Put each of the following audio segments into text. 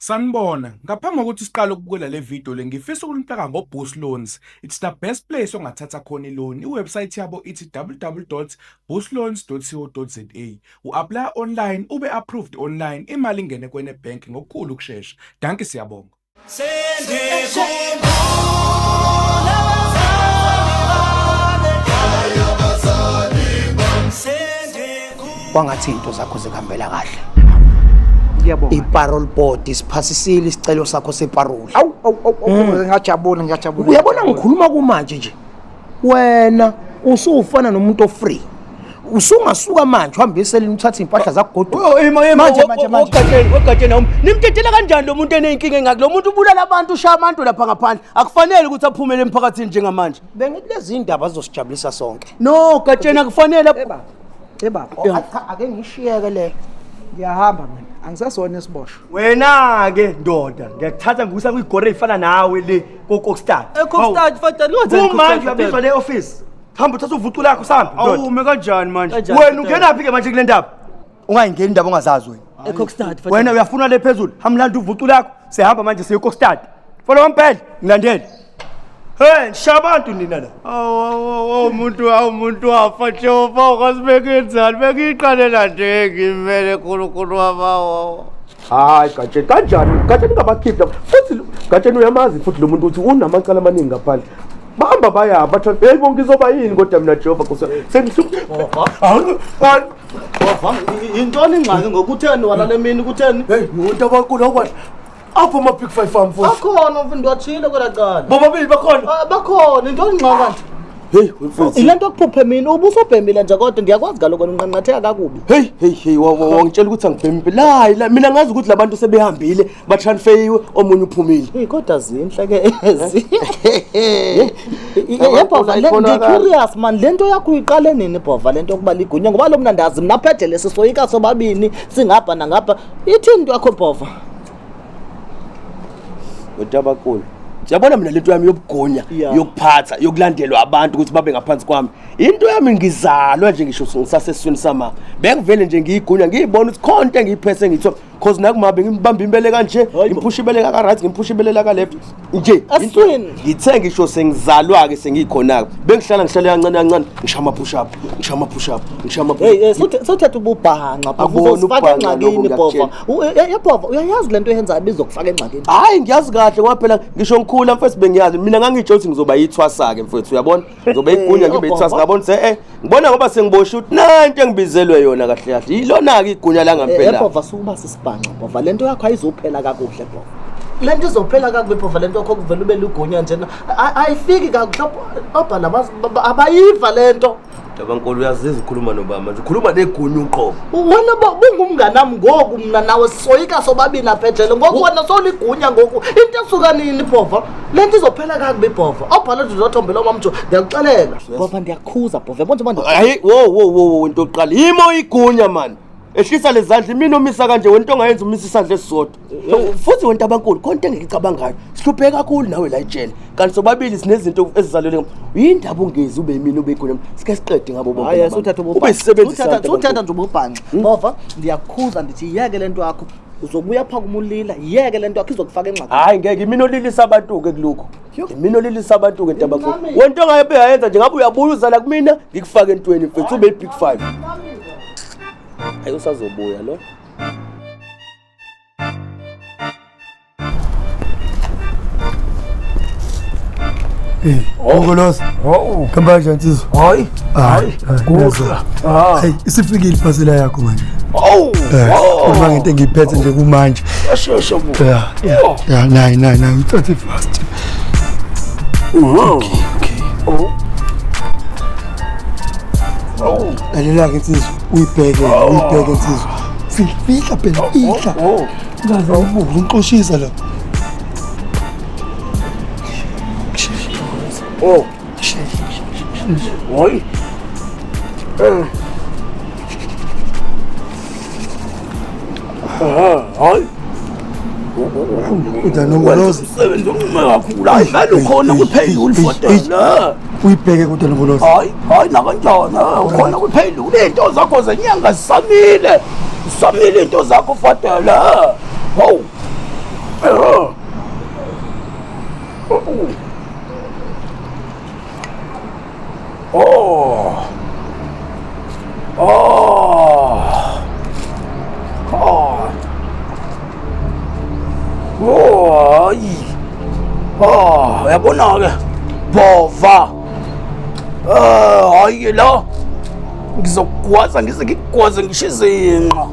Sanibona, ngaphambi kokuthi siqale ukubukela le video le ngifisa ukunifaka ngo-Boost Loans. It's the best place ongathatha khona i-loan. I-website yabo ithi www.boostloans.co.za. U-apply online, ube approved online, imali ingene kwene bank ngokukhulu ukushesha. Dankie, siyabonga. Kwangathi into zakho zikuhambela kahle. Ngiyabonga. I-parole board isiphasisile isicelo sakho separole. Awu awu awu awu, ngiyajabula, ngiyajabula. Uyabona, ngikhuluma kumanje nje, wena usufana nomuntu ofree, usungasuka manje uhambe eselini uthathe iy'mpahla zakho goduka. Manje, manje, manje. Ogatsheni, ogatsheni, awumi nimtetela kanjani lo muntu eney'nkinga engaki? Lo muntu ubulala abantu, ushaya abantu lapha ngaphandle. Akufanele ukuthi aphumele emphakathini njengamanje. Bengithi lezi iy'ndaba zizosijabulisa sonke. No, Gatsheni, akufanele. Eh baba. Eh baba. Oh, cha, ake ngishiyeke le. Ngiyahamba mina. Angisasona isiboshwa. Wena-ke ndoda, ngiyakuthatha ngikusa kwigore ey'fana nawe le koKokstad. EKokstad, Fadela, wenzani? Kumanje uyabizwa le office, hamba uthatha uvucu lakho sambe ndoda. Awume kanjani manje? Kanjani? Wena ungenaphi-ke manje kule ndaba? Ungayingeni indaba ongazazi wena. EKokstad, Fadela. Wena uyafuna le phezulu, hamlanda uvucu lakho, sihamba manje siye eKokstad. Fona wampela, ngilandele. Hey, nisha abantu nina la. Awu awu awu muntu, awu muntu wafa Jehova, ukasibekenzani? Bengiyiqalela nje ngimele uNkulunkulu wabawo. Hayi Gatsheni, kanjani Gatsheni ungabakhiphi laba? Futhi Gatsheni, uyamazi futhi lo muntu ukuthi unamacala amaningi ngaphandle. Bahamba bayaba bathi hey bo, ngizoba yini kodwa mina Jehova Nkosi sengihlupha. Yintoni ingxaki ngokutheni walale mini, kutheni? Hey, umuntu abankulu okwahle. Apho ama big five farm futhi. Akhona mfundisi, watshile kwela cala. Bobabili bakhona. Ah, bakhona. Yintoni ingxaki kanti? Hey, mfethu. Ile nto kuphuphe mina ubusobhemile nje, kodwa ndiyakwazi kaloku wena unqanqatheka kakubi. Hey hey hey, wangitshela ukuthi angibhemi impela. Hayi la mina ngazi ukuthi labantu sebehambile, batransferiwe, omunye uphumile. Hey, kodwa zinhle ke ezi. Yebhova, ndi-curious man, le nto yakho uyiqale nini bhova, le nto yokuba ligunya? Ngoba lo mna ndazi mna phejele sisoyika sobabini singapha nangapha. Ithini into yakho bhova? Wentabankulu. Yabona mina lento yami yobugonya, yokuphatha, yokulandelwa abantu ukuthi babe ngaphansi kwami. Into yami ngizalwa nje, ngisho ngisasesiswini sama. Bengivele nje ngiyigunya, ngiyibona ukuthi khona into engiyiphethe ngitho cause nakumabe ngimbamba imbele kanje, ngimphusha ibele ka right, ngimphusha ibele la ka left. Nje Esiswini? Ngithe ngisho sengizalwa ke sengikhona ke. Bengihlala ngihlale kancane kancane, ngisha ama push up, ngisha ama push up, ngisha ama push Hey, eh, sothatha ububhanxa bhova, Akubona uzosifaka ububhanxa engxakini lokho, bhova. Bhova, uyayazi le nto oyenzayo ibizokufaka engxakini. Hayi, ngiyazi kahle ngoba phela ngisho ngikhula mfethu bengiyazi. Mina ngangitsho ukuthi ngizoba yithwasa-ke mfethu, uyabona? Ngizoba igunya, ngibe yithwasa. Ngabona ukuthi ngibona ngoba sengiboshe ukuthi nanto engibizelwe yona kahle kahle. Yilona-ke igunya langampela. Bhova, sukuba sisibhanxa bhova, le nto yakho ayizophela kakuhle bhova. Le nto izophela kakubi bhova, le nto yakho kuvele ube ligunya njena. Ayifiki kakuhle obhala abayiva le nto. Ntabankulu, uyaziza ukhuluma nobaba manje, ukhuluma negunya uqobo. Wena bungumnganam ngoku, mna nawe sisoyika sobabini apha ejele ngoku, wena soligunya ngoku. Into esuka nini bhova? Le nto izophela kakubi bhova. Obhala nje uzothombela omamjo, ndiyakuxelela bhova, ndiyakhuza bhova, yabona njengoba Hayi, wo wo wo wo, into yokuqala yimo igunya mani. Ehlisa lezandla imina omisa kanje, wena into ongayenza umisa isandla esisodwa. Futhi wena ntabankulu, khona into engiyicabangayo. Sihlupheke kakhulu nawe la ejele. Kanti sobabili sinezinto ezizalelwe. Yindaba ungezi ube yimina ube igunya. Sike siqede ngabo bonke. Hayi, labantu. suthatha Ube isisebenzi sami, suthatha Ntabankulu. nje ububhanxa bhova, ndiyakhuza ndithi yeke le nto yakho, uzobuya phaa kumulila. Yeke le nto yakho, izokufaka engxakini. Hayi ngeke, imina olilisa abantu-ke kulokhu. Imina olilisa abantu-ke ntabankulu. Wena into ongabe uyayenza nje ngabe uyabuya uzala kumina ngikufake entweni mfethu ube i-big five. Hayi, usazobuya lo. Eh, Ngoloza. Hawu. Khamba kanjani nsizwa? Hayi. Hayi, Kuhle. Ah. Hey, isifikile iphasela yakho manje. Awu. Eh, khuluma ngento engiyiphethe nje kumanje. Sheshe bu. Yeah, yeah. Yeah, nayi nayi nayi, uthathe fast. Okay, okay. Oh. Lalela-ke nsizwa, uyibheke, uyibheke nsizwa. Fihla, fihla phela, fihla. Ungaze ubuke, ngixoshisa la. Oh. Hayi. Ah, hayi. Kodwa Nongoloza, Umsebenzi onqume kakhulu. Hayi vele ukhona kwiphendula fodela. Uyibheke kodwa Nongoloza. Hayi, hayi nakanjani, ukhona kwiphendula into zakho zenyanga zisamile. Zisamile into zakho fodela. Hawu. Oh, hayi. Oh, uyabona-ke. Bova. Hayi la. Ngizokugwaza ngize ngikugwaze ngisho izinqa.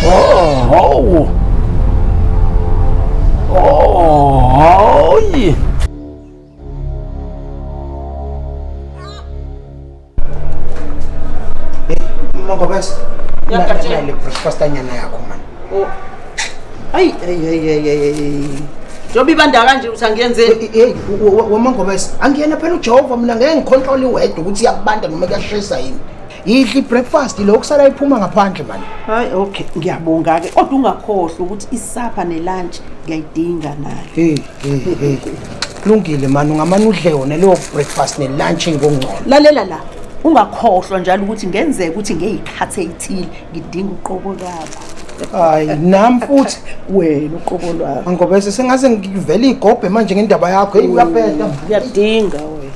Oh, hawu. Oh, hayi. Mangobese. Ngiyakutshela. Le breakfast anyana yakho man. Oh. Ayi ayi ayi ayi. Njengoba ibanda kanje uthi angiyenzeni? Hey, wamangobese, angiyena phela uJehova mina ngeke ngicontrol iweather ukuthi iyakubanda noma kuyashisa yini. Yidla ibreakfast lo kusala iphuma ngaphandle man. Hayi okay, ngiyabonga ke. Kodwa ungakhohlwa ukuthi isapha nelunch ngiyayidinga nayo. Hey, hey, hey. Kulungile man, ungamane udle yona leyo breakfast nelunch ngokungcono. Lalela la. Ungakhohlwa njalo ukuthi ngenzeka ukuthi ngeyikhathe ezithile ngidinga uqobo lwakho. Hayi, nami futhi wena uqobo lwakho. Mangobese sengaze ngivele igobhe manje ngendaba yakho. Hey, uyabheda. Ngiyadinga wena.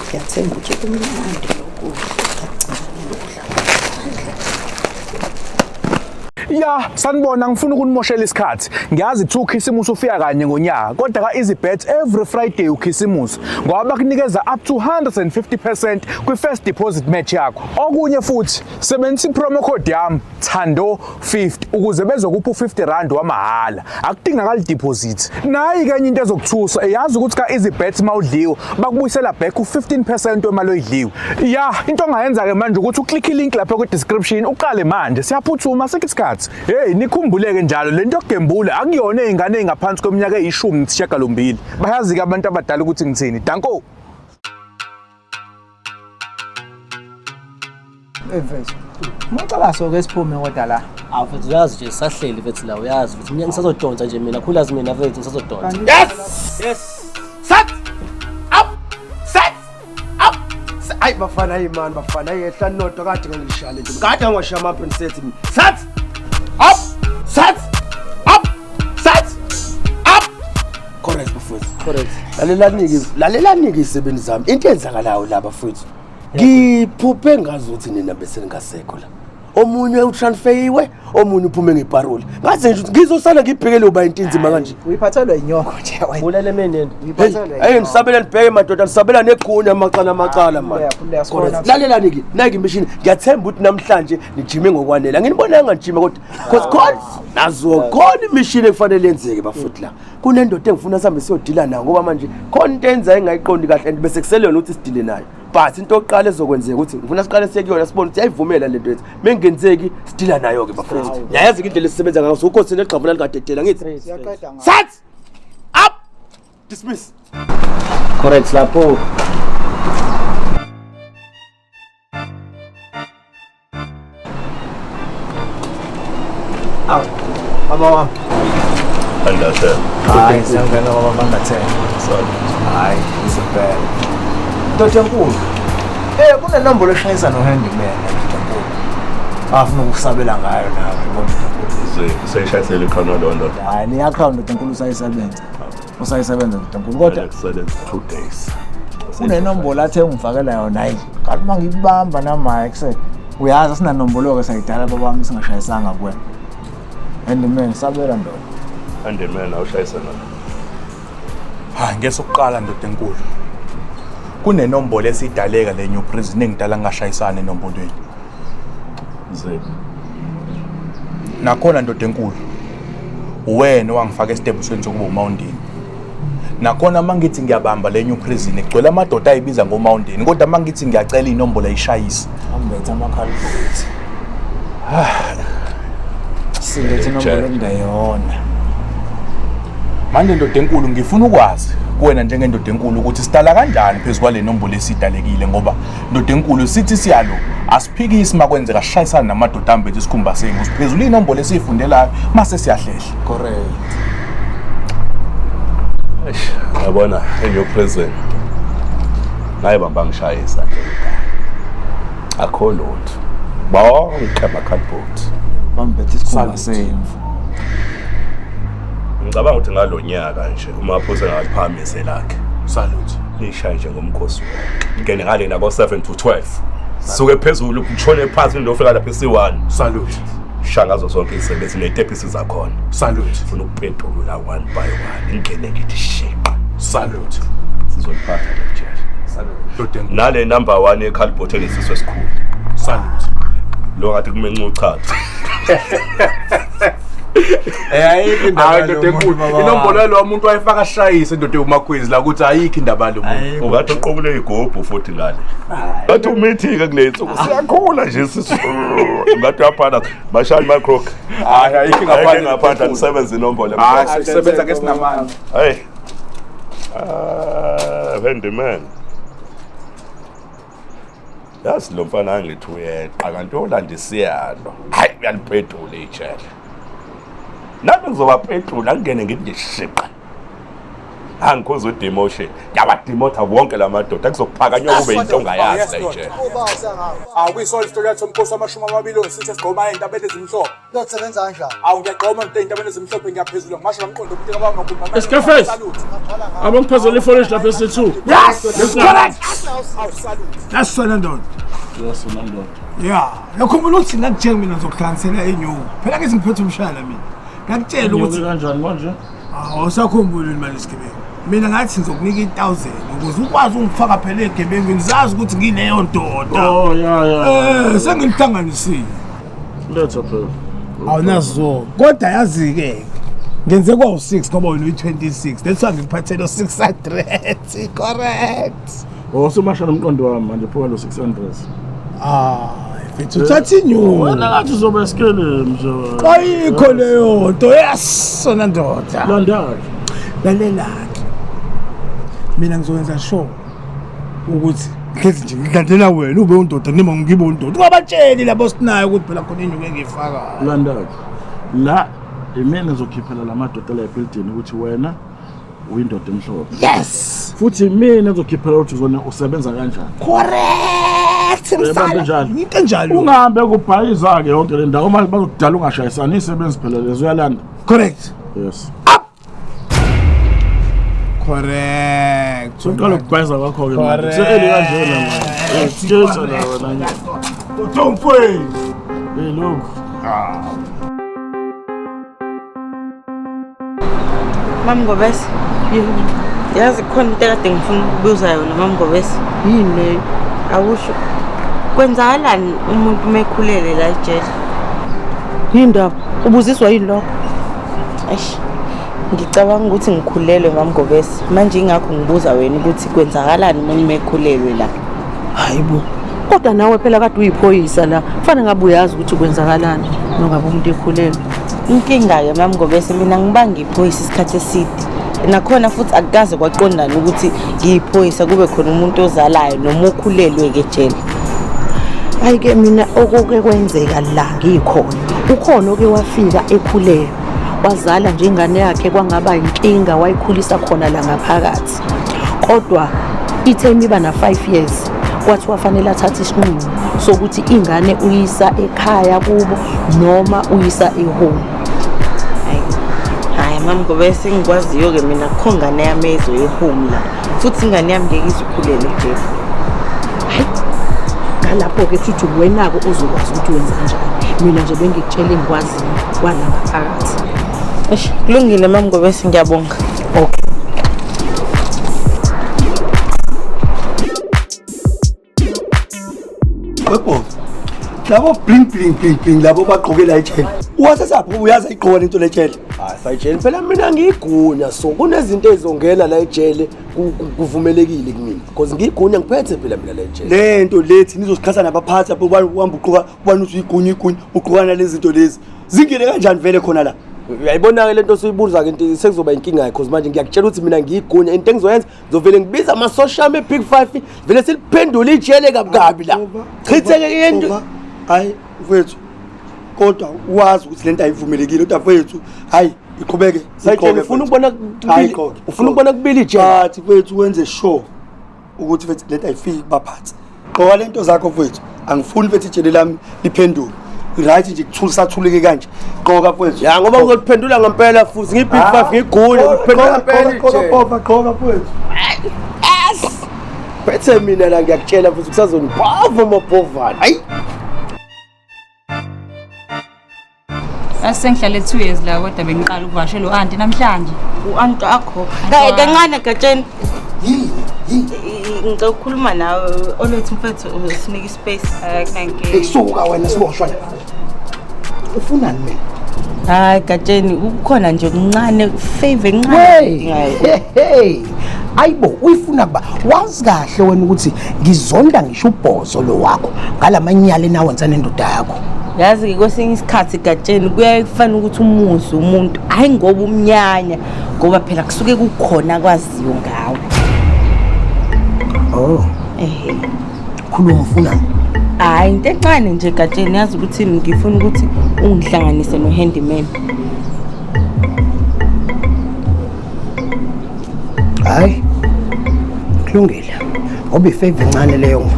Ngiyathemba ukuthi kumnandi lokudla. Ya, sanibona ngifuna ukunimoshela isikhathi. Ngiyazi kuthiwa ukhisimusi ufika kanye ngonyaka, kodwa ka-EasyBet every Friday ukhisimusi ngoba bakunikeza up to 150% kwi-first deposit match yakho. Okunye futhi, sebenzisa i-promo code yami Thando50 ukuze bezokupha u50 rand wamahhala. Akudingakali deposit. Nayi ke enye into ezokuthusa, yazi ukuthi ka-EasyBet mawudliwe bakubuyisela back u15% wemali oyidliwe. Ya, into ongayenza ke manje ukuthi uclick i-link lapha ku-description uqale manje. Siyaphuthuma sikho isikhathi. Hey, nikhumbuleke njalo lento yokugembula akuyona izingane ezingaphansi kweminyaka eyi-18. Bayazi ke abantu abadala ukuthi ngithini. Danko. Mfethu. Macala soke siphume kodwa la. Awu mfethu uyazi nje sahleli mfethu la uyazi mfethu mina ngisazodonsa nje mina khulazi mina mfethu ngisazodonsa. Yes! Yes. Set! Up! Set! Up! Ayi bafana yimani bafana yehla nodwa kade ngilishale nje. Kade ngwasha ama princess mina. Set! Up! Set! Up! Set! Up! Correct bafethu. Correct. Lalelani-ke, lalelani-ke izisebenzi zami. Into eyenzakalayo la bafethu. Ngiphuphe ngazi ukuthi nina bese ningasekho la. Omunye utransferiwe, omunye uphume ngeparoli. Ngaze nje ukuthi ngizosala ngibhekele uba into inzima kanje. Uyiphathelwa inyoko nje wena. Ulele menene. Uyiphathelwa. Hey, nisabela nibheke madoda, nisabela negunya amacala amacala man. Khululeka, sikhona. Correct. Lalelani-ke, nayike imishini. Ngiyathemba ukuthi namhlanje nijime ngokwanele. Anginibonanga ngijima kodwa because khona nazo khona imishini ekufanele yenzeke bafuthu la. Kunendoda engifuna sihambe siyodila nayo ngoba manje khona into enza engayiqondi kahle and bese kusele yona ukuthi sidile nayo. But into yokuqala ezokwenzeka ukuthi ngifuna siqale siye kuyona sibone ukuthi iyayivumela lento yethu. Mengenzeki sidila nayo ke bafethu. Ngiyayazi ke indlela esisebenza ngayo. Ukhosi negxavula likadedela ngithi. Siyaqeda ngayo. Set! Up! Dismiss. Correct lapho. Awu. Baba wami. Andathe. Hayi, siyangena baba bangathe. Sorry. Hayi, isibhele. Ndoda enkulu. Kunenombolo eshayisa nohandyman ndoda enkulu. Afuna ukusabela ngayo nawe ndoda enkulu. Seyishayisele ikhona leyo ndoda. Hayi, le account ndoda enkulu usayisebenza. Usayisebenza ndoda enkulu kodwa Kusele 2 days. kunenombolo athe ungifakela yona hayi. Kanti uma ngikubamba namaye kuse uyazi asinanombolo ke sayidala baba wami singashayisanga kuwena. Handyman sabela ndoda. Handyman awushayisa ndoda. Hayi, ngesokuqala ndoda enkulu. Kunenombolo esidaleka le new prison engidala ngashayisana enombolweni. Ziphi? Nakhona ndoda enkulu. Wena owangifaka esitebusweni sokuba uMountain. Nakhona mangithi ngiyabamba le new prison igcwele amadoda ayibiza ngoMountain kodwa mangithi ngiyacela inombolo ayishayise. Ambethe amakhalibhothi. Silethe inombolo engayona. Manje ndoda enkulu ngifuna ukwazi kuwena njengendoda enkulu ukuthi sidala kanjani phezu kwale nombolo esidalekile ngoba ndoda enkulu sithi siyalo asiphikisi makwenzeka sishayisana namadoda ambethe isikhumba sembuzi phezulu inombolo esiyifundelayo mase siyahlehla. Correct. Eish, yabona enew prison. Ngayibamba ngishayisa nje ekhaya. Akho lutho. Bonke amakhalibhothi. Bambethe isikhumba semvu. Ngicabanga ukuthi ngalonyaka nje uma phose ngaliphakamise lakhe. Salute. Nishaye nje ngomkhosi wonke. Ngene ngale nabo 7 to 12. Suke phezulu kushone phansi ndofika lapha esi1. Salute. Shaya ngazo zonke izisebenzi ney'tepisi zakhona. Salute. Funa ukupetulula one by one. Ingene ngithi shiqa. Salute. Sizoliphatha leli jele. Salute. Nale number 1 yekhalibhothi enesisu esikhulu. Salute. Lo ngathi kumenca uchatha. Ayikho indaba ndoda enkulu. Inombolo yalo muntu wayefaka shayise ndoda uMakhwezi la ukuthi ayikho indaba lo muntu. Ungathi uqokule igubhu futhi ngale. Ngathi umithi-ke kule nsuku siyakhula nje sisu. Ngathi uyaphana bashaya macroc. Hayi ayikho ngaphandle ngaphandle nisebenze inombolo. Hayi sisebenza ke sinamandla. Hey. Ah, handyman. Yazi lo mfana angithi uyeqa kanti uyolanda isiyalo. Hayi uyalipetula ijele. Nami ngizobapetula ngingene ngithi nje shiqa. Angikhoza udemotion. Ngiyabademotha wonke la madoda kuzokuphakanywa kube into ongayazi la ijele. Awuyisona isitori yathi umkhosi wamashumi amabili ongisithi sigqoma ey'ntabeni ezimhlophe. Kuyosebenza kanjani? Awu ngiyagqoma nto ey'ntabeni ezimhlophe ngiyaphezulu ngimasho ngamqondo umuntu kababa makhulu. Escafes. Abangiphathele ifolish lapha esi2. Yes! Correct! That's sona ndoda. Yes, sona ndoda. Yeah, yakhumbula ukuthi ngakutshela mina ngizokuhlanganisela inyuku. Phela ngithi ngiphethe umshana mina. Ngakutshela ukuthi kanjani manje? Awusakhumbuli manje isigebengu. Mina ngathi ngizokunika i1000 ukuze ukwazi ungifaka phela egebengwini zazi ukuthi ngileyo ndoda. Oh yeah yeah. Sengilihlanganisile. Letha phela. Awunazo. Kodwa yazi ke ngenze kwawu6 ngoba wena uyi26. That's why ngikuphathele 600. Correct. Oh sumasha nomqondo wami manje pho lo 600. Ah, mfethu uthatha inyuku. Wena ngathi uzoba esikeleni nje. Ayikho leyo nto. Yes, sona ndoda. Landa-ke. Lalela-ke. Mina ngizokwenza sure ukuthi hlezi nje ngilandela wena ube undoda noma ngibe undoda. Ungabatsheli labo sinayo ukuthi phela khona inyuku engiyifakayo. Landa-ke. La imina ngizokhiphela la madoda la ebhilidini ukuthi wena uyindoda emhlophe. Yes. Futhi mina ngizokhiphela ukuthi uzona usebenza kanjani. Correct. Uyabamba njalo. Into enjalo. Ungahambe kubhayiza-ke yonke le ndawo manje bazokudala ungashayisani isebenzi phela lezo uyalanda. Correct. Yes. Correct. Soqala ukubhayiza kwakho-ke manje. Se-early kanjena manje. Excuse la wena nje. Uthomfweni. Hey lokhu. Ah. Mam Ngobese. Yazi khona into ekade ngifuna ukubuza yona Mam Ngobese. Yini leyo? Awusho. Kwenzakalani umuntu uma ekhulele la ejele? Yini ndaba? Ubuziswa yini lokho? Eish. Ngicabanga ukuthi ngikhulelwe Mam Ngobese. Manje ingakho ngibuza wena ukuthi kwenzakalani umuntu uma ekhulelwe la. Hayibo. Kodwa nawe phela kade uyiphoyisa la. Kufanele ngabe uyazi ukuthi kwenzakalani nongabe umuntu ekhulelwe. Inkinga-ke Mam Ngobese mina ngibanga iphoyisa isikhathi eside. Nakhona futhi akukaze kwaqondana ukuthi ngiyiphoyisa kube khona umuntu ozalayo noma okhulelwe-ke ejele. Hayi-ke mina okuke kwenzeka la ngikhona. Ukhona oke wafika ekhulelwe. Wazala nje ingane yakhe kwangaba inkinga wayikhulisa khona la ngaphakathi. Kodwa ithe imiba na-5 years kwathiwa fanele athathe isinqumo sokuthi ingane uyisa ekhaya kubo noma uyisa ehome. Hayi Mam Ngobese engikwaziyo-ke mina kukho ngane yami ezoya ehome la. Futhi ingane yami ngeke ize ikhulele ejele. Hayi ngalapho-ke kushuthi wena-ke uzokwazi ukuthi wenza kanjani. Mina nje bengikutshela engikwaziyo kwala ngaphakathi. Eish, kulungile Mam Ngobese ngiyabonga. Okay. Webho. Labo bling bling bling bling labo bagqoke la ejele. Uwasesaphi uyazi ayigqoka lento lejele. Hayi sayitshela phela mina ngiyigunya so kunezinto ezizongena la ejele kuvumelekile kumina because ngiyigunya ngiphethe phela mina la ejele. Lento lethi nizosikhatha nabaphathi apho uhamba ugqoka ubani uthi uyigunya igunya ugqoka nalezi zinto lezi. Zingene kanjani vele khona la? Uyayibona ke lento osuyibuza ke into sekuzoba inkinga because manje ngiyakutshela ukuthi mina ngiyigunya into engizoyenza ngizovele ngibiza ama-social me big five vele siliphendule ijele kabi kabi la. Chitheke into. Hayi mfethu kodwa uwazi ukuthi lento ayivumelekile kodwa mfethu hayi iqhubeke Sayitshela ufuna ukubona kubili ufuna ukubona kubili ijele. Bathi mfethu wenze sure ukuthi mfethu lento ayifiki kubaphathi. Gqoka lento zakho mfethu angifuni mfethu ijele lami liphendule. Right nje kuthula sathuleke kanje. Gqoka mfethu. Ya ngoba ngizoliphendula ngempela futhi ngiyi-big five ngigunya ngiphendula ngempela Gqoka ijele. gqoka gqoka mfethu. Phethe mina la ngiyakutshela futhi kusazonibhava amabhovana. Hayi. Asengihlale 2 years la kodwa bengiqala ukuvakashela u-anti namhlanje. U-anti akho. Kancane Gatsheni. Ngicela ukukhuluma nawe Olwethu mfethu usinike ispace. Thank you. Suka wena siboshwa la. Ufunani mina? Hayi Gatsheni kukhona nje okuncane favor encane. Hey. Ayibo uyifuna kuba wazi kahle wena ukuthi ngizonda ngisho ubhozo lo wakho ngalamanyala enawenza nendoda yakho. Yazi ke kwesinye isikhathi Gatsheni kuyaye kufanele ukuthi umuzwe umuntu hayi ngoba umnyanya ngoba phela kusuke kukhona kwaziyo ngawe. Oh. Eh. Khuluma ufunani? Hayi into encane nje Gatsheni yazi ukuthi ngifuna ukuthi ungihlanganise no handyman. Hayi. Kulungile. Ngoba ifavor encane leyo.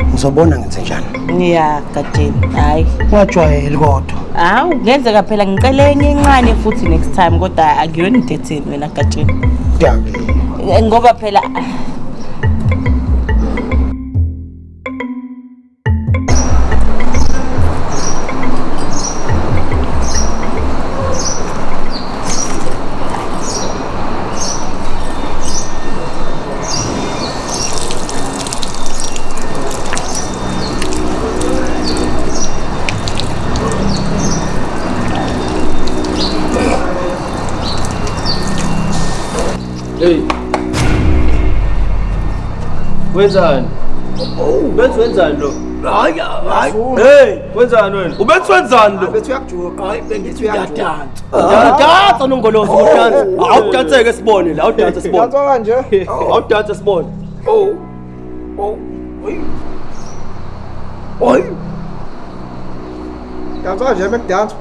Ngizobona ngenze njani. Yeah, Gatsheni. Hayi. Ungajwayeli kodwa. Hawu, kungenzeka phela ngicela enye encane futhi next time kodwa akuyona into etheni wena Gatsheni. Ngoba phela Hey. Wenzani? Ubethi wenzani lo? Hayi hayi. Hey, wenzani wena? Ubethi wenzani lo? Bethi uyakujuqa. Hayi bengithi uyadansa. Uyadansa nongolozi udansa. Awudanseke sibone la, awudanse sibone. Dansa kanje? Awudanse sibone. Oh. Oh. Oy. Dansa kanje mekudansa.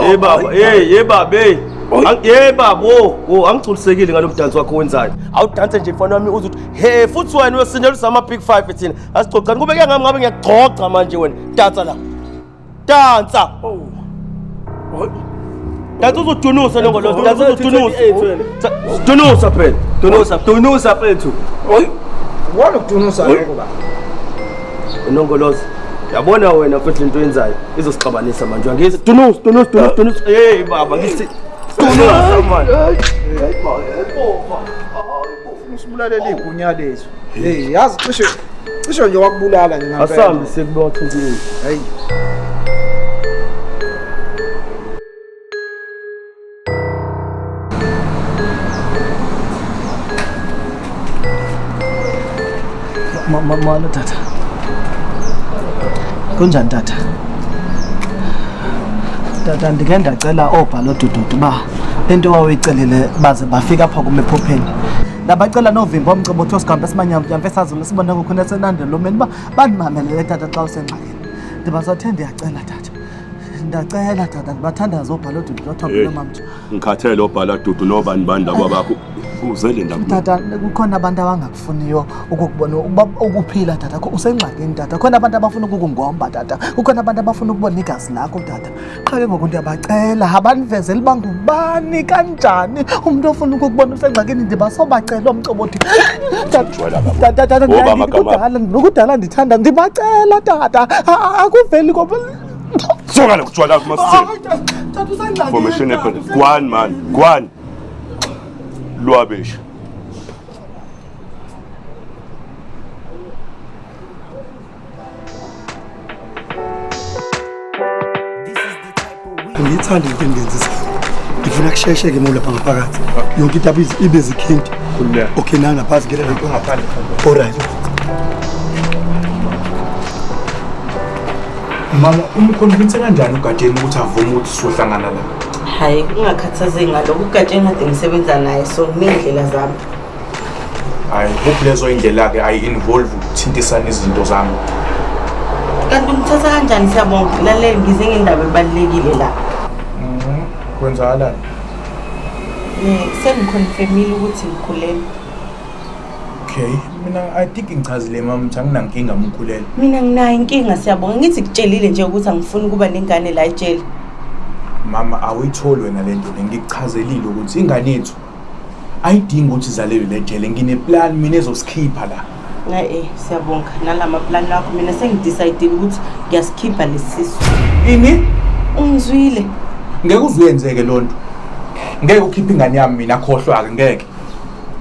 Hey baba, hey, hey baba, hey. Hey baba, wo, angigculisekile ngalo mdanso wakho wenzayo. Awudanse nje mfana wami uze uthi, "Hey, futhi wena uyosinelisa ama big 5 thina." Asixoxani kube ke ngami ngabe ngiyagxoxa manje wena. Dansa la. Dansa. Oh. Dansa uzodunusa nongolozi, dansa uzodunusa. Dunusa phela. Dunusa, dunusa mfethu. Oy. Wona ukudunusa lokho ba. Nongolozi. Yabona wena mfethu lento oyenzayo izosixabanisa manje. Angithi dunusa, dunusa, dunusa, dunusa. Hey baba, ngithi dunusa manje. Usibulalela igunya lethu. Hey, yazi cishe nje wakubulala nje ngempela. Asambe sekuba thukile. Hey. Mama tata. Kunjani tata? Tata ndike ndacela obhala odududu ba into wayicelile baze bafika apha kum ephupheni. Ndabacela novimba omcebo uthi osigambe simanyamnyamfe esazulu sibone kukhona esenandelomeni uba bandimamelele tata xa usengxakini. Ndibasathe ndiyacela tata. Ndacela tata ndibathandaze obhala odudu othambile mamtsho. Ngikhathele obhala dudu nobani bani laba bakho. Uzele ndaba. Tata kukhona abantu abangakufuniyo ukukubona ukuphila tata. Usengxakini tata. Khona abantu abafuna ukukungomba tata. Kukhona abantu abafuna ukubona igazi lakho tata. Qha ke ngoku ndiyabacela abanivezele uba ngubani kanjani umuntu ofuna ukukubona usengxakini ndibasobacela omcobothi. Tata tata kudala ndithanda ndibacela tata. Akuveli ngoba Suka la kujwala kumasisi. Tata usengxakini. Formation Gwan man, gwan. Lwabish. Ngiyithanda into engenzisa. Ngifuna kusheshe ke lapha ngaphakathi. Yonke into ibe zikhindi. Okay nanga ngaphansi ngeke into ngaphandle. All right. Mama, umconvince kanjani uGatsheni ukuthi avume ukuthi sizohlangana la? Hayi, ungakhathazeki ngalokho. uGatsheni kade ngisebenza naye so nginendlela zami. Hayi, hope lezo indlela ke ayi involve ukuthintisana izinto zami. Kanti umthatha kanjani Siyabonga? Lalela ngize ngendaba ebalulekile la. Kwenzakalani? Sengiconfirmile ukuthi ngikhulelwe. Okay, mina I think ngichazile mama ukuthi anginankinga umkhulelo. Mina nginayo inkinga Siyabonga. Ngithi kutshelile nje ukuthi angifuni ukuba nengane la ejele. Mama awuyitholi wena lento le, ngikuchazelile ukuthi ingane yethu ayidingi ukuthi izalelwe le jele, ngine plan mina ezosikhipha la. Siyabonga nalama plan wakho mina sengidecide ukuthi ngiyasikhipha lesisu. Ini? Ungizwile. Ngeke uzuyenzeke lonto. Ngeke ukhiphe ingane yami mina, khohlwa ke ngeke.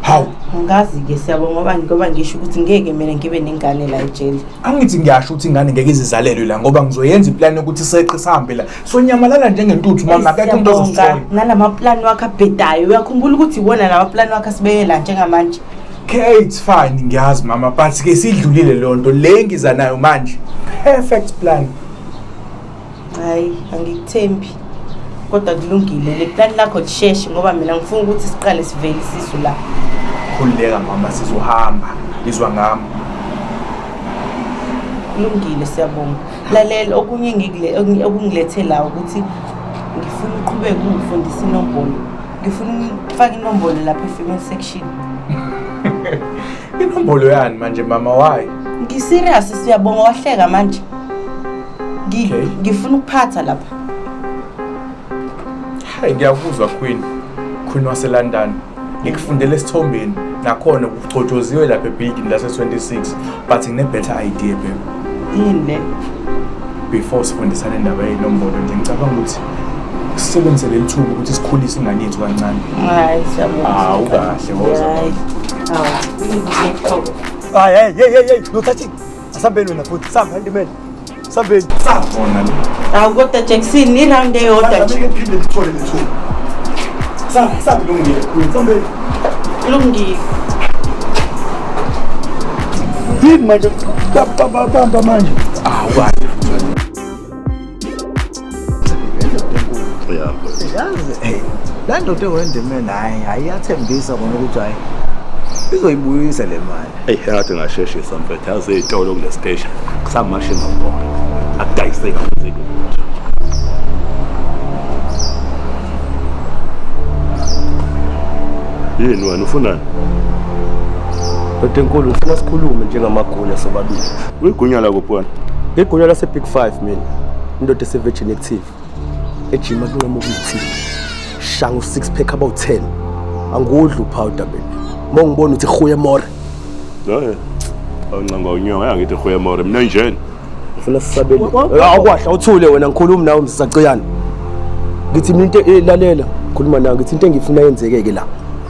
Hawu. Angazi ke Siyabonga ngoba ngisho ukuthi ngeke mina ngibe nengane la ejele. Angithi ngiyasho ukuthi ingane ngeke izizalelwe la ngoba ngizoyenza iplan yokuthi seqe sihambe la. Sonyamalala njengentuthu mama, akekho umuntu ozosithola. Nalama plan wakhe abhedayo, uyakhumbula ukuthi iwona lama plan wakhe asibeke la njengamanje. Okay, it's fine, ngiyazi mama, but ke sidlulile lonto le ngiza nayo manje. Perfect plan. Hayi, angikuthembi. Kodwa kulungile, le plan lakho lisheshe ngoba mina ngifuna ukuthi siqale sivele isisu la. Khululeka mama, sizohamba. Izwa ngami. Kulungile Siyabonga. Lalela okunye ngikule okungilethe la ukuthi ngifuna uqhubeke ungifundise inombolo. Ngifuna ukufaka inombolo lapha e-female section. Inombolo yani manje mama, why? Ngi-serious Siyabonga, wahleka manje. Ngifuna ukuphatha lapha. Hayi, ngiyakuzwa Queen. Queen wase London. Ngikufundele esithombeni nakhona kuchotshoziwe lapha ebuilding lase 26, but ngine better idea babe. Yini le? Before sifundisane indaba yenombolo nje, ngicabanga ukuthi sisebenzise leli thuba ukuthi sikhulise ingane yethu kancane. Hayi Siyabonga. Hawu kahle, woza. Hayi. Hawu. Hayi, hey hey hey hey, no touching. Asambeni wena futhi, samba ndimele. Sambeni. Sambona le. Hawu kodwa Jackson, i-round eyodwa nje. Ngeke ngiphinde ngithole lethuba. Samba, samba lungile, Queen, sambeni. Kulungile. Yini manje? Bamba bamba manje. Hawu kahle. Yazi, hey, la ndoda ewendemeni hayi, ayiyathembisa kona ukuthi hayi izoyibuyisa le mali. Eyi, engathi ngasheshisa mfethu, yazi iy'tolo kule station kusamashe ngabona akudayiseki, akwenzeki lutho. Yini wena ufunani? Ndoda enkulu, ngifuna sikhulume njengamagunya sobabili. Uyigunya lakuphi wena? Igunya lase Big 5 mina. Indoda ese-Virgin Active. Ejima kunqamuka uyithini. Shanga u-6 pack about 10. Angudli upowder mina. Uma ungibona uthi huye more. Hayi. Awuncanga unyonga angithi huye more mina njeni. Ngifuna sisabele. Awukwahla uthule wena, ngikhuluma nawe msaciyana. Ngithi mina into elalela, ngikhuluma nawe ngithi into engifuna yenzeke ke la.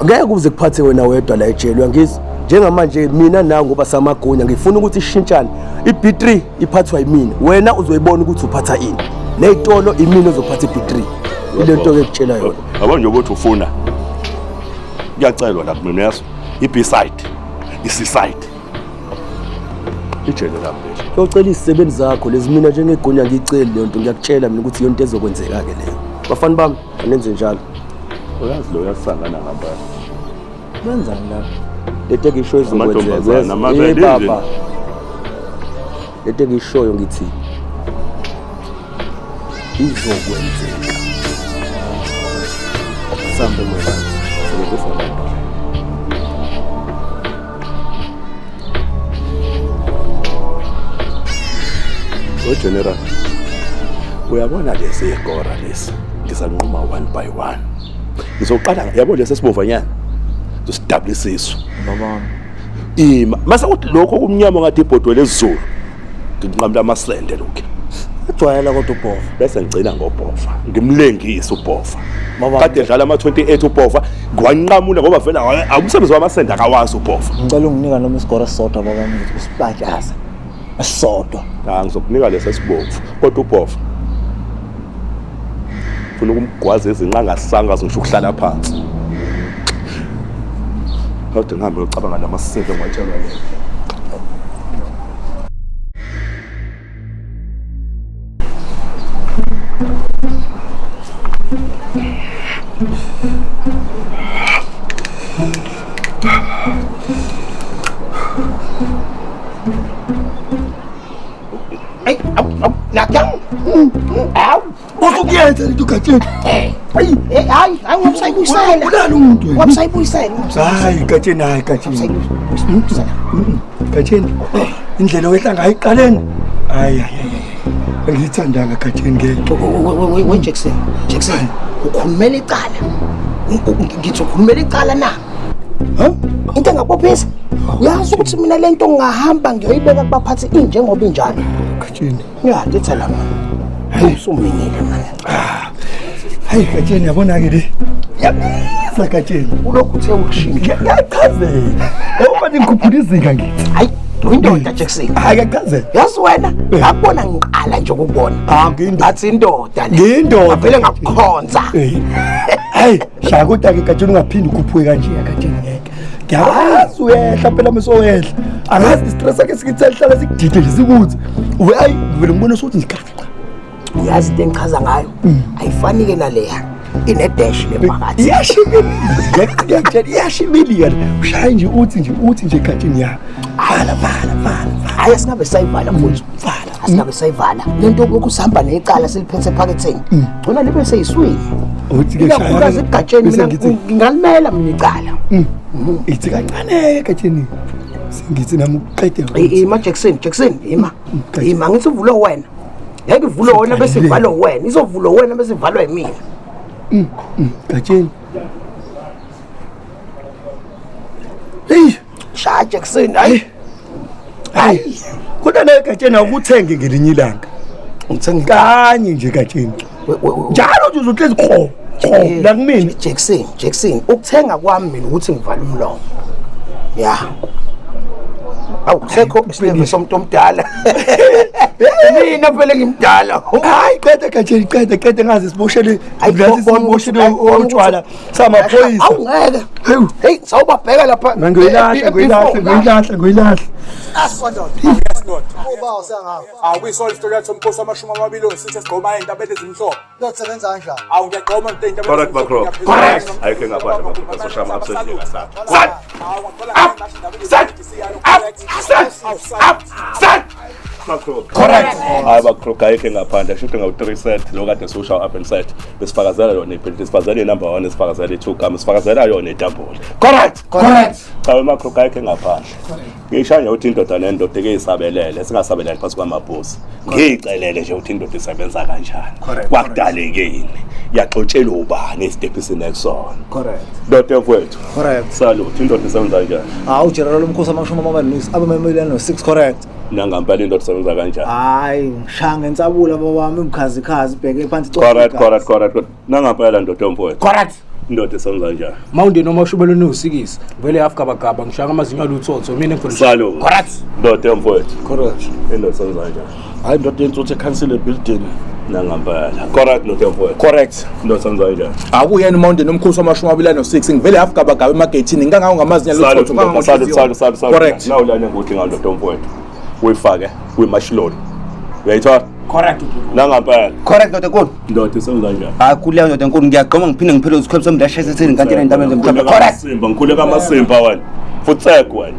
Ngeke kuze kuphathe wena wedwa la ejele, uyangizwa? Njengamanje mina nawe ngoba samagunya ngifuna ukuthi ishintshane. I-B3 iphathwa yimina. Wena uzoyibona ukuthi uphatha ini. Nezitolo imina ozophatha i-B3. Ile nto ke kutshela yona. Yabo nje ukuthi ufuna. Kuyacelwa la kumina yaso. I-B side, i-C side. Ijele lami leli. Uyocela izisebenzi zakho lezi, mina njengegunya ngiyiceli leyo nto, ngiyakutshela mina ukuthi iyonto ezokwenzeka ke leyo. Bafana bami, anenze njalo. Uyazi lo uyasangana ngempela. Benzani lapha? Lento engishoyo izokwenzeka. Amantombazane, amabele Eh baba. nje. Lento engishoyo ngithi izokwenzeka. Sambe mina. Sebenzisa lento. O General, uyabona lesi igora lesi ngizanquma one by one. Ngizoqala yabo lesi esibovanyana, ngizosidabula isisu. Baba. Ima mase kuthi lokho kumnyama ngathi ibhodwe lezulu, nginqamula amasende lokho. Ujwayela kodwa ubhova. Bese ngigcina ngobhova, ngimlengise ubhova. Baba. Kade edlala ama-28 ubhova, ngiwanqamula ngoba vele umsebenzi wamasende akawazi ubhova. Ngicela unginika noma isigora esisodwa baba wami ukuthi usipatshaze. Esisodwa. Cha, ngizokunika lesi esibomvu kodwa ubhova funa ukumgwaza izinqa angasangazi ngisho ukuhlala phansi. Kodwa ngihambe ngiyocabanga namasebe ngiwatshelwa yena. Hey, au, au, nakang. Au. Usukuyenza lento Gatsheni. Hey, hayi, hayi wabusayibuyisela. Ulala umuntu wena. Wabusayibuyisela. Hayi Gatsheni, hayi Gatsheni. Gatsheni, indlela owehla ngayo eqaleni. Hayi hayi hayi. Angiyithandanga Gatsheni ngeke. We Jackson, Jackson, ukhulumela icala. Ngithi ukhulumela icala na? Ha? Into engabophisa. Uyazi ukuthi mina lento ngingahamba ngiyoyibeka kubaphathi injengoba injalo. Gatsheni. Ya, letha la man. Usuminile man. Hayi Gatsheni, yabona-ke le yabiza Gatsheni, ulokhu uthe ukushintsha. Ngiyachazela yabo, ngikhuphula izinga ngithi. Hayi, uyindoda Jackson. Hayi, kuyachazela. Yazi wena, ngakubona ngiqala nje ukubona. Ah, ngiyindoda. Ngathi indoda le. Ngiyindoda. Ngavele ngakukhonza. Hayi, shaya kodwa-ke Gatsheni, ungaphinde ukhuphuke kanje Gatsheni, ngeke. Ngiyazi uyehla phela mase uyehla. Angazi i-stress sakhe sikithi sihlala sikudide nje sikuthi. Uve ayi ngivele ngibone sokuthi ngigaqa. Uyazi into engichaza ngayo? Ayifani-ke naleya. Ine-dash le phakathi. Iyashibilika, ngiyakutshela iyashibilika. Ushaya nje uthi nje uthi nje Gatsheni ya. Vala vala vala. Hayi, asingabe sayivala mfowethu. Vala. Asingabe sayivala. Le nto yokulokhu sihamba necala siliphethe ephaketheni. Gcina libe seyiswini. Uthi ke shaya. Ikakhulukazi egatsheni Bese mina ngithi ngingalimela mina icala. Ithi kancane Gatsheni. Sengithi nami uqede. Ima Jackson, Jackson, ima. Ima ngithi uvulwe wena. Ngeke ivulwe wena bese ivalwe wena. Izovulwa wena bese ivalwa yimina. Gatsheni. Hey, shaya Jackson, hayi. Hayi. Kodwa nawe Gatsheni awukuthenge ngelinye ilanga. Ngithenga kanye nje Gatsheni. Njalo nje uzohlezi qho qho la kumina. Jackson, Jackson, ukuthenga kwami mina ukuthi ngivale umlomo. Ya. Awu sekho isileve somuntu omdala. Mina phela ngimdala. Hayi, qeda Gatsheni, qeda qeda, ngaze siboshele ngaze siboshele utshwala samaphoyisa. Awu ngeke. Hey, sawubabheka lapha. Ngoyilahla, ngoyilahla, ngoyilahla, ngoyilahla. Uba usengapha. Awukuyisona isitori yathi umkhosi wamashumi amabili onsithe sigqoma ey'ntabeni ezimhlophe. Kuyosebenza kanjani? Awu ngiyagqoma nto ey'ntabeni Correct, Macro. Correct. Ayikho engaphandle Macro, soshaya ama-absent ngasapha. Set! Up! Set! Up! Set! Up! Set! Macro. Correct. Hayi Macro, ayikho engaphandle. Kusho ngawu-3 set lo kade siwushawa up and set. Besifakazela yona iphelile, sifakazela i-number 1, sifakazela i-2 gama, sifakazela yona itambula. Correct. Correct. Cha Macro, ayikho engaphandle. Ngishaya nje ukuthi indoda nendoda ke isabelele, singasabeleli phansi kwamabhosi. Ngiyicelele nje ukuthi indoda isebenza kanjani. Kwakudalekeni. Yaxotshelwa ubani isitephisini ekusona. Correct. Ndoda mfowethu. Correct. Salute, indoda isebenza kanjani? Hawu General umkhosi amashumi amabili no abamemeli no6 correct. Nangampela indoda isebenza kanjani? Hayi, ngishaya ngensabula babami ubukhazikhazi ibheke phansi. Correct, correct, correct. Nangampela ndoda mfowethu. Correct. Indoda isebenza kanjani? Mawunde noma ushubelo niwusikisi vele yafugabagaba ngishaya amazinyo aluthotho mina ngifuna. Salute. Correct. Ndoda mfowethu. Correct. Indoda isebenza kanjani? Hayi indoda yentsuthu ekhansile ebuilding. Nangampela. Correct ndoda mfowethu. Correct. Indoda isebenza kanjani? Akuyena uMountain omkhosi wamashumi amabili ano-6 ngivele yafugabagaba emageyithini ngingangawo ngamazinyo Salute, aluthotho ndoda, salute, salute, salute, salute. Correct. Nawulana ngokuthi ngandoda mfowethu. Uyifake kwimashilolo. Uyayithola? Correct. Nangampela. Correct ndoda enkulu. Ndoda isebenza kanjani? Hayi kuleyo ndoda enkulu, ngiyagqoma ngiphinde ngiphele isikhwephu somuntu ashayisa ethini ngikantela entabeni zemhlophe. Correct. Simba, ngikhuleka amasimba wena. Futsek wena.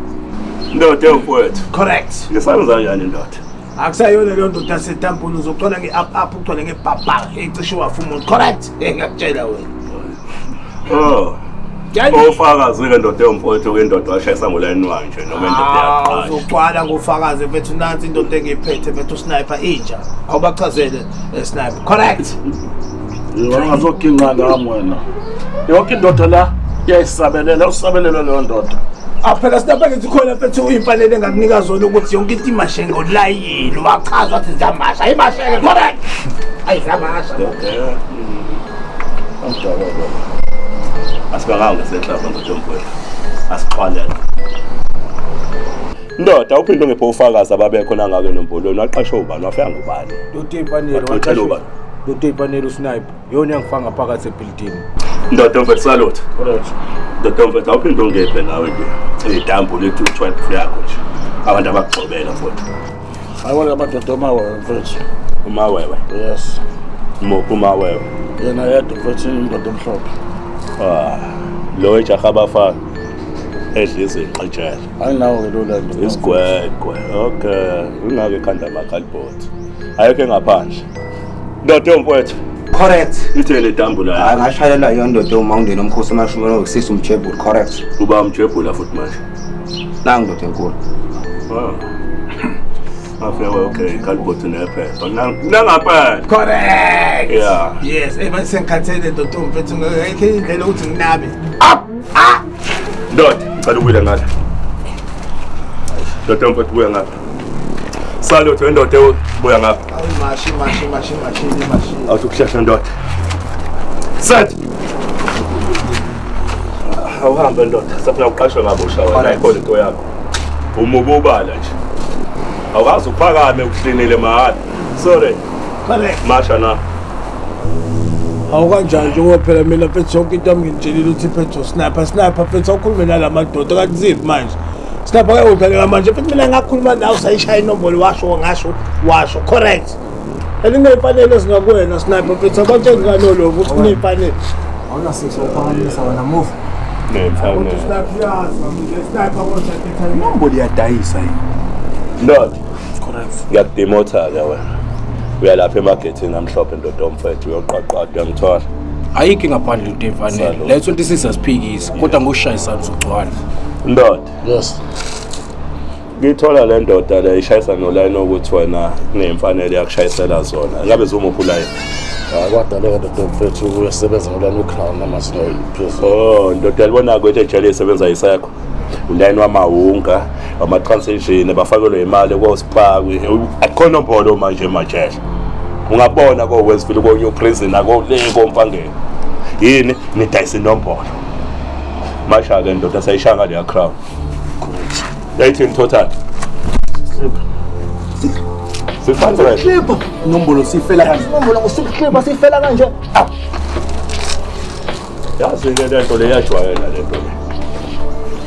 Ndoda mfowethu. Correct. Ngisebenza kanjani ndoda? Akusayona leyo ndoda yasetampuni, uzogcwala nge-up up ugcwale ngebhabha ecishe wafa umuntu. Correct. Ngiyakutshela wena. Oh. Ofakazi-ke ndoda yomfowethu, indoda washayisa ngolayini wanje noma indoda yaqasha. Uzogcwala ngofakazi mfethu, nansi indoda engiyiphethe mfethu, sniper inja. Awubachazele sniper. Correct. Ungazoginqa ngami wena. Yonke indoda la iyayisabelela, usabelela leyo ndoda. Aphela sniper ngithi khona mfethu uyimfanele engakunika zona ukuthi yonke into imashe ngolayini. Wachaza wathi ziyamasha, imasheke. Correct. Ayi ziyamasha. Asibanganga ngesenhlaba ndoda yomfowethu. Asixhwalele. Ndoda uphinde ungiphe ufakazi ababekho nangake nombolweni, waqashwa ubani, wafika ngubani? Ndoda ipanelo Waxotshelwa ubani? Ndoda ipanelo sniper. Yona yangifaka ngaphakathi ebuilding. Ndoda mfowethu salute. Correct. Ndoda mfowethu awuphinde ungiphe nawe nje. Idambu lethu 12 yakho nje. Abantu abakugxobela mfowethu. Hayi wena madoda umawewe mfowethu. Umawewe. Yes. Muphi umawewe? Yena yedwa mfowethu indoda emhlophe. Ah, lo ejaha abafana edla izinqa ejele. Ayinawo ke lo lento. Isigwegwe. Okay, ingake ekhanda amakhalibhothi. Ayikho engaphandle. Ndoda yomfowethu. Correct. Ithele idambu la. Hayi ngashayela yona ndoda uMawundeni omkhosi amashumi ano-6 umjebula. Correct. Uba umjebula futhi manje. Nangu ndoda enkulu. Ah. Afika okay, ikhalibhothi nephepha. Nangampela. Correct. Yeah. Yes, manje sengikhathele ndoda mfethu, ngeke indlela ukuthi nginabe. Ndoda, ngicela ubuyele ngala. Ndoda mfowethu buya ngapha. Salute wendoda buya ngapha. Awu mashi mashi mashi mashi mashi. Awuthi ukushesha ndoda. Set. Awuhambe ndoda, safuna uqashwe ngabusha wena ayikho into yakho. Umububala nje. Awukaze uphakame ukuhlinile mahhala. Sorry. Correct. Masha na. Awukanjani nje ngoba phela mina mfethu yonke into yami ngintshелile ukuthi phethu sniper sniper mfethu awukhulume nala madoda kanti ziphi manje sniper ke udlalela manje mfethu mina ngakhuluma nawe sayishaya inombolo washo ngasho washo correct and kuney'fanele ezingakuwena sniper mfethu abantu enginganolovo ukuthi kuney'fanele Awunasiso uphakamisa wena move. Nemfanele. Inombolo iyadayisa yini? Ndoda. Correct. Ngiyakudemotha ke wena. Uyalapha emagethini amhlophe ndoda omfethu uyoqaqada uyangithola. Ayikho ingaphandle into emfanele. Le 26 asiphikisi kodwa ngokushayisana uzogcwala. Ndoda. Yes. Ngithola le ndoda le ishayisa nolayini ukuthi wena kunemfanele yakushayisela zona. Ngabe zumuphi ulayini? Hayi kwadaleka ndoda mfethu uyasebenza ngolayini we-crown namazinyo phezulu. Oh, ndoda yalibona ukuthi ejele isebenza isekho. Ulayini wamawunga, wama-transition bafakelwe imali kosipaki. Akukho nombolo manje emajele. Ungabona ko-Westville ko-New Prison akole komfangeni. Yini nidayisa inombolo. Masha-ke ndoda sayishaya ngaleya crown. Yayithini total? 600. Inombolo sifela kanje. Inombolo ngo-six sifela kanje. Yazi-ke le nto le iyajwayela le nto le.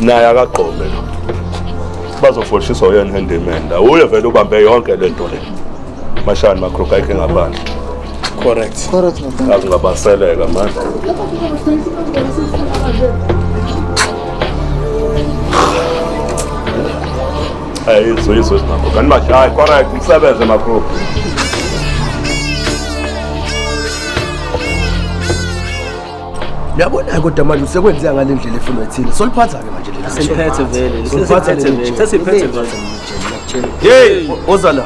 Naye akagqome lo. Bazofoshiswa uyena handyman la. Uye vele ubambe yonke le nto le. Mashani makhruka ayikho ngaphandle. Correct. Correct. Akungabaseleka manje. Hayi izwe izwe makhruka. Animashayi correct nisebenze makhruka. Uyabona kodwa manje usekwenzeka ngale ndlela efunwa thina. Soliphatha-ke manje leli. Seliphethe vele, Soliphatha sesiphethe leli vele, jele. sesiphethe vele. Hey, oza la.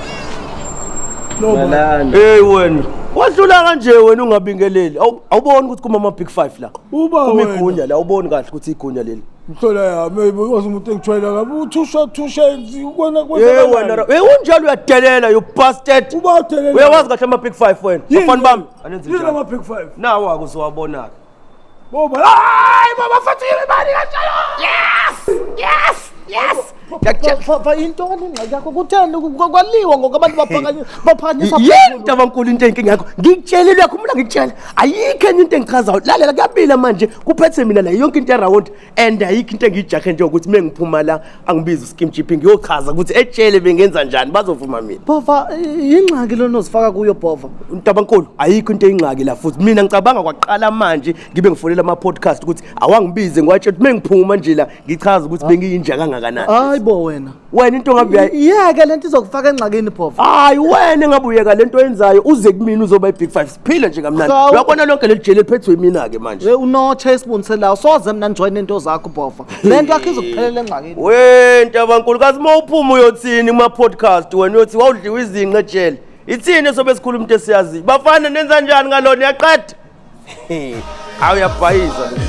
Hey wena. Wadlula kanje wena ungabingeleli. Awuboni ukuthi kuma ama big 5 la. Uba Kuma wena. igunya la, awuboni kahle ukuthi igunya leli. Mhlola yami wazi umuntu engijwayela kabi uthusha thusha ukona Hey wena, hey unjalo uyadelela you bastard. Uba udelela. Uyawazi kahle ama big 5 wena. Bafana bami. Yini ama big 5? Nawo akuzowabona ke. Boba. Hayi baba fathile imali kanjalo. Yes! Yes! Yes! Fa intoni ingxaki yakho kutheni kwaliwa ngoku abantu baphakanyiswa Yini Ntabankulu into eyinkinga yakho? Ngikutshelile uyakhumbula ngikutshela. Ayikho enye into engichazayo. Lalela kuyabila manje kuphethe mina la yonke into eround and ayikho into engiyijahe nje ukuthi mengiphuma la angibize uskim chipping ngiyochaza ukuthi etshele bengenza njani bazovuma mina. Bhova yingxaki lona ozifaka kuyo Bhova. Ntabankulu ayikho into eyingxaki la futhi mina ngicabanga kwaqala manje ngibe ngifonela ama podcast ukuthi awangibize ngiwatshela ukuthi mengiphuma nje la ngichaza ukuthi bengiyinja kangakanani. Hayi bo wena. Wena into ngabe Yeke lento izokufaka engxakini Bhova. Hayi wena engabe uyeka lento oyenzayo uze kumina uzoba i-big five siphile nje kamnandi. Hawu. Uyabona lonke leli jele liphethwe yimina-ke manje. We unotshe isibunise soze mina ndijoyine into zakho Bhova. Le nto yakho izokuphelela engxakini. We Ntabankulu kazi uma uphuma uyothini kuma-podcast wena uyothi wawudliwa izinqe ejele. Ithini esobe sikhuluma into esiyaziyo. Bafana nenza njani ngalona uyaqeda? Hawu uyabhayiza lo.